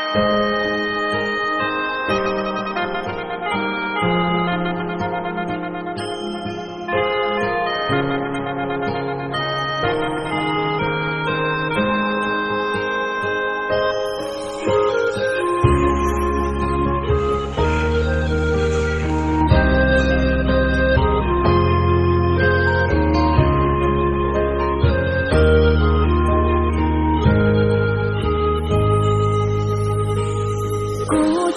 Kuv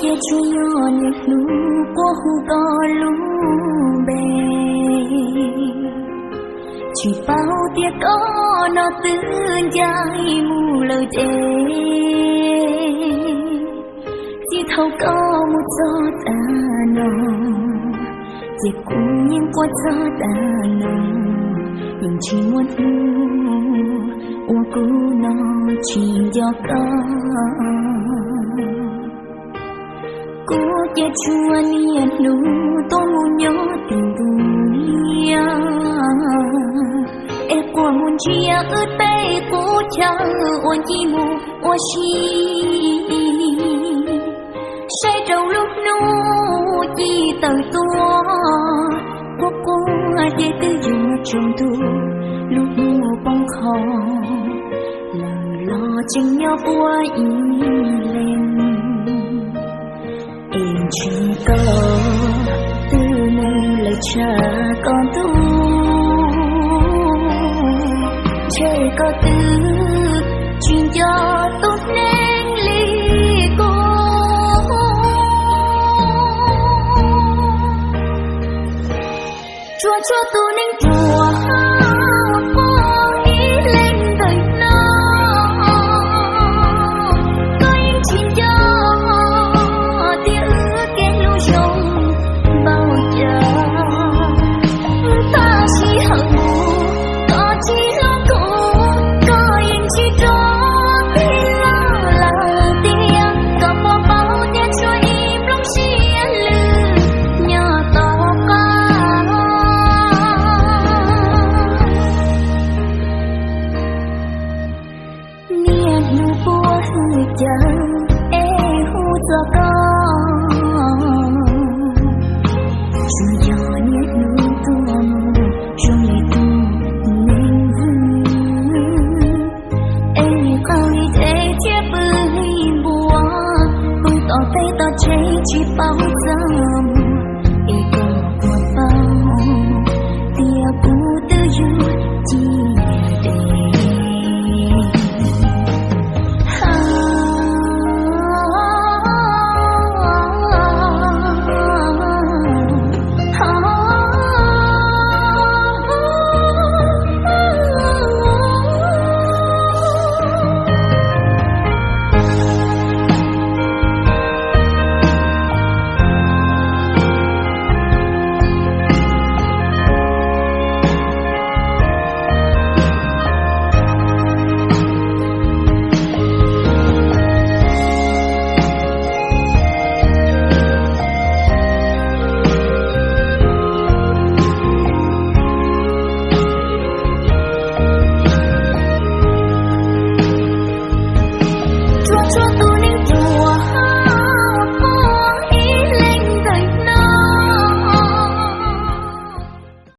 ces tsuas yog niaj hnub quaj hu koj lub npe, tsis paub tias koj no twb ncaim mus lawm ces, txij thaum koj mus txog tas no, ces kuv yeej quaj txog tas no, yeej tsis muaj hnub uas kuv no tsis nco koj. Kuv ces tsuas niaj hnub tuaj mus nyob tim ntug liaj, es quaj mus ntsia wb tej qub chaw uas ncig mus ua si, saib rau lub hnub ci tawm tuaj, quaj quaj ces twb yuav tsaus ntuj, lub hnub poob qho lawm los tseem nyob puag ib leeg. Es ntshe koj twb mus lawm tshaj koj ntuj, ntshe koj twb tsis nco tus neeg li kuv. Tsuas tshuav tus neeg ruam quaj ib leeg ntawm no, koj yeej tsis nco tias wb kev hlub zoo npaum cas. Tab sis hawm mus koj tsis hlub kuv, koj yeej tsis rov qab los lawm tiag. Koj puas paub tias tshuav ib nplooj siab lwj nyob tom qab? Niaj hnub puas hwj chim es hu txog koj, tsuas yog niaj hnub tuaj mus zoo li tus neeg vwm, es nim qab li dej thiab pw li npua, pw tom teb tom chaw tsis paub txaj muag, es koj puas paub tias kuv twb yuav ciaj des. Tsuas tshuav tus